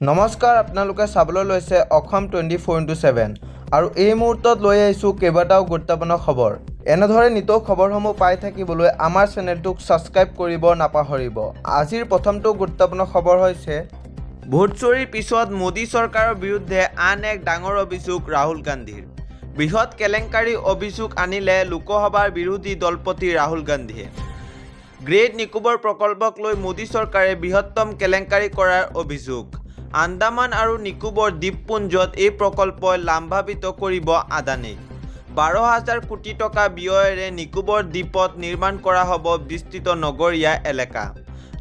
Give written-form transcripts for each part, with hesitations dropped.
নমস্কাৰ, আপোনালোকে চাবলৈ লৈছে অসম 24x7 আৰু এই মুহূৰ্তত লৈ আহিছোঁ কেইবাটাও গুৰুত্বপূৰ্ণ খবৰ। এনেদৰে নিতৌ খবৰসমূহ পাই থাকিবলৈ আমাৰ চেনেলটোক ছাবস্ক্ৰাইব কৰিব নাপাহৰিব। আজিৰ প্ৰথমটো গুৰুত্বপূৰ্ণ খবৰ হৈছে, ভোট চুৰিৰ পিছত মোদী চৰকাৰৰ বিৰুদ্ধে আন এক ডাঙৰ অভিযোগ ৰাহুল গান্ধীৰ। বৃহৎ কেলেংকাৰীৰ অভিযোগ আনিলে লোকসভাৰ বিৰোধী দলপতি ৰাহুল গান্ধীয়ে। গ্ৰেট নিকোবৰ প্ৰকল্পক লৈ মোদী চৰকাৰে বৃহত্তম কেলেংকাৰী কৰাৰ অভিযোগ। আন্দামান আৰু নিকোবৰ দ্বীপপুঞ্জত এই প্ৰকল্পই লাভান্বিত কৰিব আদানীক। 12 হাজাৰ কোটি টকা ব্যয়েৰে নিকোবৰ দ্বীপত নিৰ্মাণ কৰা হ'ব বিস্তৃত নগৰীয়া এলেকা,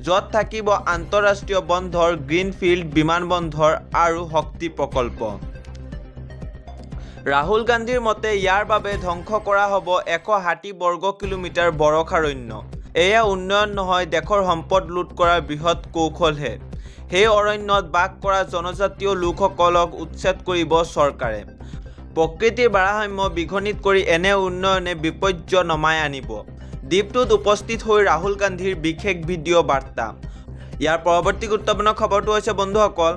য'ত থাকিব আন্তঃৰাষ্ট্ৰীয় বন্দৰ, গ্ৰীণফিল্ড বিমানবন্দৰ আৰু শক্তি প্ৰকল্প। ৰাহুল গান্ধীৰ মতে ইয়াৰ বাবে ধ্বংস কৰা হ'ব 160 বৰ্গ কিলোমিটাৰ বৰ্ষাৰণ্য। এয়া উন্নয়ন নহয়, দেশৰ সম্পদ লুট কৰাৰ বৃহৎ কৌশলহে। সেই অৰণ্যত বাস কৰা জনজাতীয় লোকসকলক উচ্ছেদ কৰিব চৰকাৰে। প্ৰকৃতিৰ ভাৰসাম্য বিঘ্নিত কৰি এনে উন্নয়নে বিপৰ্যয় নমাই আনিব। দ্বীপটোত উপস্থিত হৈ ৰাহুল গান্ধীৰ বিশেষ ভিডিঅ' বাৰ্তা। ইয়াৰ পৰৱৰ্তী গুৰুত্বপূৰ্ণ খবৰটো হৈছে, বন্ধুসকল,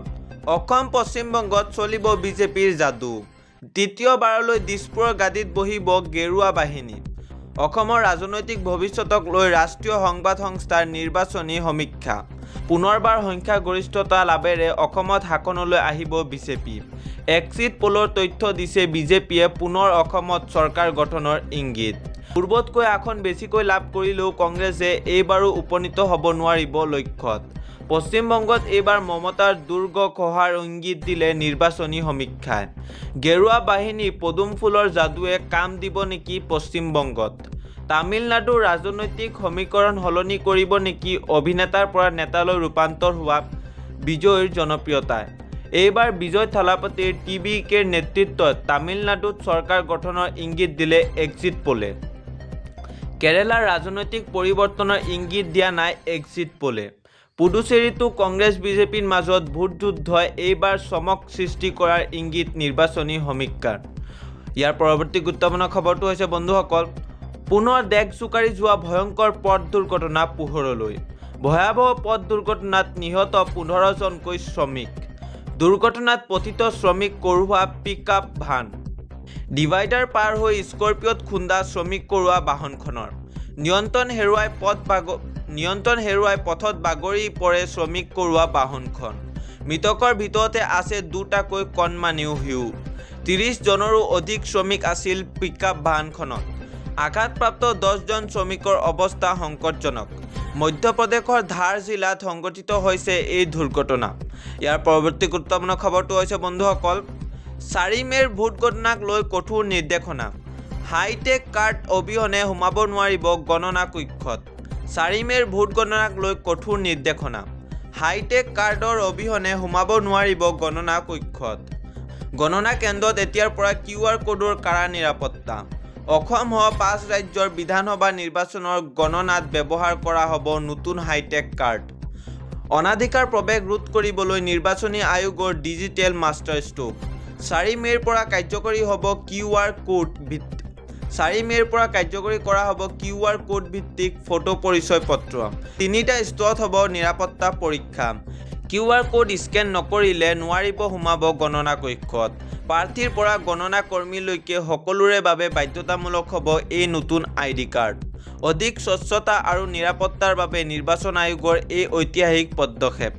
অসম পশ্চিমবংগত চলিব বিজেপিৰ যাদু। তৃতীয়বাৰলৈ দিছপুৰৰ গাদীত বহিব গেৰুৱা বাহিনী। অসমৰ ৰাজনৈতিক ভৱিষ্যতক লৈ ৰাষ্ট্ৰীয় সংবাদ সংস্থাৰ নিৰ্বাচনী সমীক্ষা। পুনৰবাৰ সংখ্যাগৰিষ্ঠতা লাভেৰে অসমত শাসনলৈ আহিব বিজেপি। এক্সিট প'লৰ তথ্য দিছে বিজেপিয়ে পুনৰ অসমত চৰকাৰ গঠনৰ ইংগিত। পূৰ্বতকৈ আসন বেছিকৈ লাভ কৰিলেও কংগ্ৰেছে এইবাৰো উপনীত হ'ব নোৱাৰিব লক্ষ্যত। পশ্চিমবংগত এইবাৰ মমতাৰ দুৰ্গ খহাৰ ইংগিত দিলে নিৰ্বাচনী সমীক্ষাই। গেৰুৱা বাহিনীৰ পদুম ফুলৰ যাদুৱে কাম দিব নেকি পশ্চিমবংগত? তামিলনাডুৰ ৰাজনৈতিক সমীকৰণ সলনি কৰিব নেকি অভিনেতাৰ পৰা নেতালৈ ৰূপান্তৰ হোৱা বিজয়ৰ জনপ্ৰিয়তাই? এইবাৰ বিজয় থালাপতিৰ টিভিকেৰ নেতৃত্বত তামিলনাডুত চৰকাৰ গঠনৰ ইংগিত দিলে এক্সিট প'লে। কেৰালাৰ ৰাজনৈতিক পৰিৱৰ্তনৰ ইংগিত দিয়া নাই এক্সিট প'লে। পুডুচেৰীতো কংগ্ৰেছ-বিজেপিৰ মাজত ভোটযুদ্ধই এইবাৰ চমক সৃষ্টি কৰাৰ ইংগিত নিৰ্বাচনী সমীক্ষাৰ। ইয়াৰ পৰৱৰ্তী গুৰুত্বপূৰ্ণ খবৰটো হৈছে, বন্ধুসকল, পুনৰ দেশ জোকাৰি যোৱা ভয়ংকৰ পথ দুৰ্ঘটনা পোহৰলৈ। ভয়াৱহ পথ দুৰ্ঘটনাত নিহত 15জনকৈ শ্ৰমিক। দুৰ্ঘটনাত পতিত শ্ৰমিক কঢ়িওৱা পিক আপ ভান। ডিভাইডাৰ পাৰ হৈ স্কৰপিঅ'ত খুন্দা শ্ৰমিক কঢ়িওৱা বাহনখনৰ। নিয়ন্ত্ৰণ হেৰুৱাই পথত বাগৰি পৰে শ্ৰমিক কঢ়িওৱা বাহনখন। মৃতকৰ ভিতৰতে আছে দুটাকৈ কণমানিও শিশু। 30জনৰো অধিক শ্ৰমিক আছিল পিক আপ ভানখনত। আঘাতপ্ৰাপ্ত 10জন শ্ৰমিকৰ অৱস্থা সংকটজনক। মধ্যপ্ৰদেশৰ ধাৰ জিলাত সংঘটিত হৈছে এই দুৰ্ঘটনা। ইয়াৰ পৰৱৰ্তী গুৰুত্বপূৰ্ণ খবৰটো হৈছে, বন্ধুসকল, 4 মে'ৰ ভোট গণনাক লৈ কঠোৰ নিৰ্দেশনা। হাইটেক কাৰ্ড অবিহনে সোমাব নোৱাৰিব গণনা কক্ষত। 4 মে'ৰ ভোট গণনাক লৈ কঠোৰ নিৰ্দেশনা। হাইটেক কাৰ্ডৰ অবিহনে সোমাব নোৱাৰিব গণনা কক্ষত। গণনা কেন্দ্ৰত এতিয়াৰ পৰা কিউ আৰ কোডৰ কাৰা নিৰাপত্তা। অসমসহ পাঁচ ৰাজ্যৰ বিধানসভা নিৰ্বাচনৰ গণনাত ব্যৱহাৰ কৰা হ'ব নতুন হাইটেক কাৰ্ড। অনাধিকাৰ প্ৰৱেশ ৰোধ কৰিবলৈ নিৰ্বাচনী আয়োগৰ ডিজিটেল মাষ্টাৰষ্ট্ৰোক। 4 মে'ৰ পৰা কাৰ্যকৰী হ'ব কিউ আৰ কোড ভিত্তি 4 মে'ৰ পৰা কাৰ্যকৰী কৰা হ'ব কিউ আৰ কোড ভিত্তিক ফটো পৰিচয় পত্ৰ। তিনিটা স্তৰত হ'ব নিৰাপত্তা পৰীক্ষা। কিউ আৰ কোড স্কেন নকৰিলে নোৱাৰিব সোমাব গণনা কক্ষত। প্ৰাৰ্থীৰ পৰা গণনা কৰ্মীলৈকে সকলোৰে বাবে বাধ্যতামূলক হ'ব এই নতুন আই ডি কাৰ্ড। অধিক স্বচ্ছতা আৰু নিৰাপত্তাৰ বাবে নিৰ্বাচন আয়োগৰ এই ঐতিহাসিক পদক্ষেপ।